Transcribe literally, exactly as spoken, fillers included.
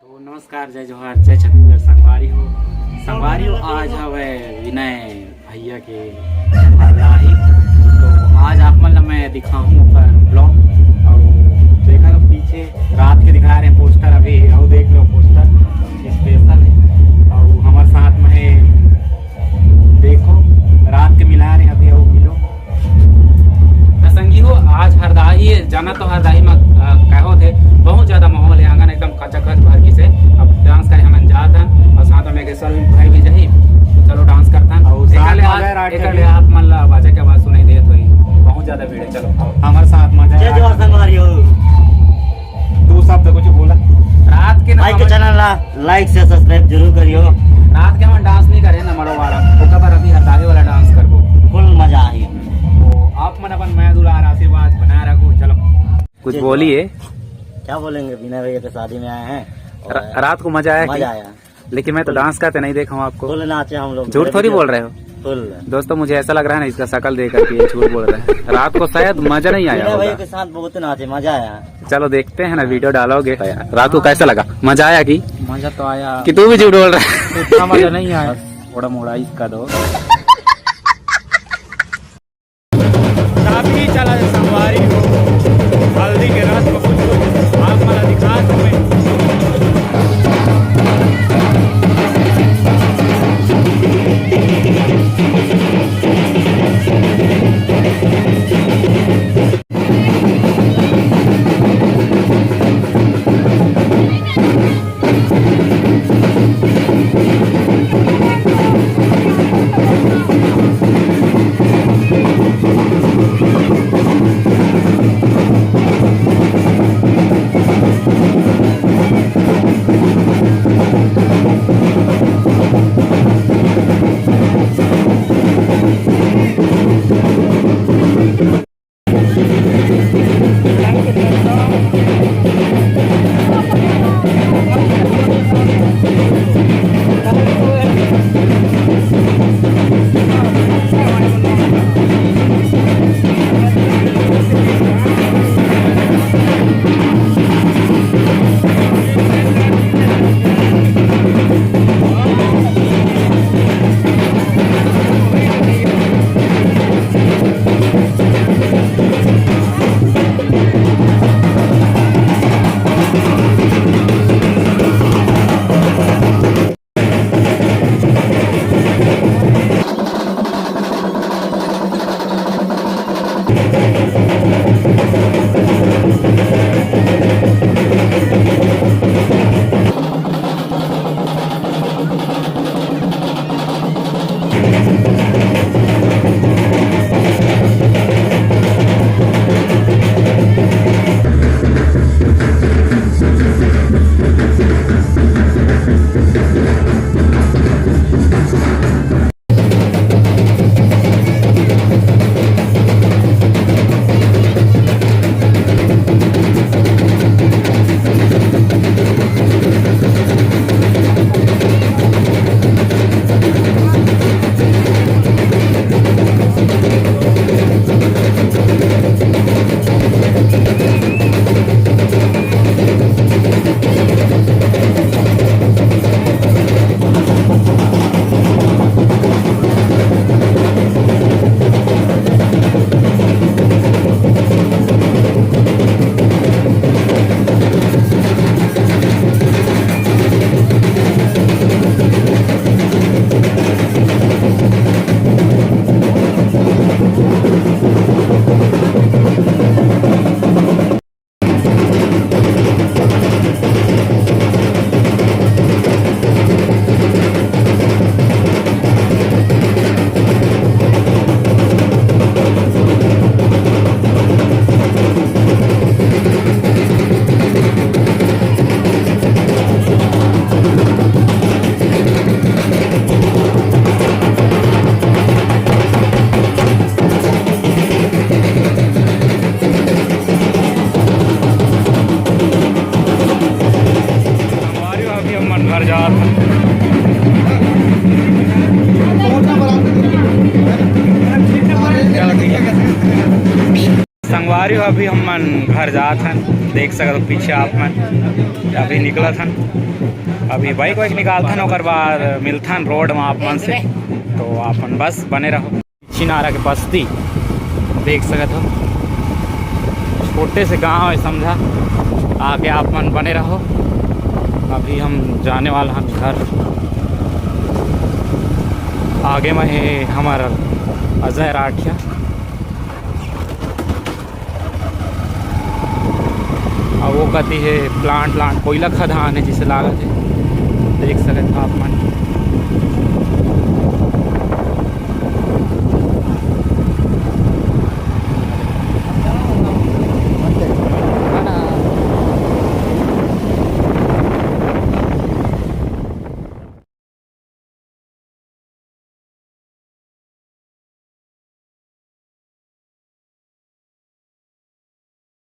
तो नमस्कार, जय जोहार, जय छत्तीसगढ़ संगवारी हो। संगवारी हो, आज हवे विनय भैया के हरदाही। तो आज आप मन ला मैं दिखाहूँ ओकर vlog। और देखा तो पीछे रात के दिखा रहे हैं पोस्टर, अभी अउ देख लो पोस्टर स्पेशल है। और हमारे साथ में है, देखो रात के मिला रहे हैं, अभी अउ मिलो। त संगी हो, आज हरदाही है, जाना तो हरदाही में, अ, का होथे, बहुत ज्यादा माहौल है, आंगन एकदम खचाखच भर गिस हे। अब डांस करे हमन जात हन और साथ में मेघेश्वर भी भाई भी जाही, तो चलो डांस करथन। और एकर साथ ले में आप, अगर आठ एकर ले आप मन ला बाजा के आवाज सुनाई देत होही, बहुत ज्यादा भीड़ है। चलो हमारे साथ मजा जय आएगा। जोहार संगवारी हो। दो शब्द कुछ बोला। रात के ना भाई के हमन चैनल ला लाइक से सब्सक्राइब जरूर करियो। रात के हमन डांस नहीं करे ना मड़ो वाला, ओकर बर अभी हरदाही वाला डांस करबो। फुल मजा आही। तो आप मन अपन मया दुलार आशीर्वाद बना रखो। चलो कुछ बोलिए। क्या बोलेंगे, विनय भैया के शादी में आए हैं और र-, रात को मजा आया कि? मजा आया। लेकिन मैं तो डांस करते नहीं देखा हूँ आपको। फुल नाचे हम लोग। झूठ थोड़ी बोल रहे हो। फुल। दोस्तों, मुझे ऐसा लग रहा है ना, इसका शकल देख करके ये झूठ बोल रहा है। रात को शायद मजा नहीं आया विनय भैया होगा। के साथ बहुत नाचे, मजा आया। चलो देखते हैं ना, वीडियो डालोगे। रात को कैसा लगा? मजा आया कि? मजा तो आया। कि तू भी झूठ बोल रहा है? इतना मजा नहीं आया। थोड़ा मोड़ा इसका दो। अभी चला संगवारी हो, हल्दी के रस में कुछ कुछ आप मला दिखा तुम्हें। अभी हम मन घर जात हन, देख सकत हो पीछे आप मन। अभी निकलत हन, अभी बाइक वाइक निकालथन, ओकर बाद मिलथन रोड में आप मन से। तो आप मन बस बने रहो। चिनारा के बस्ती देख सकत हो, छोटे से गांव है समझा। आगे आप मन बने रहो, अभी हम जाने वाला हन घर। आगे में है हमारा अजय राठिया। अब वो कति है प्लांट प्लांट कोयला खदान है जिसे लागत है, देख सकत हो आप मन।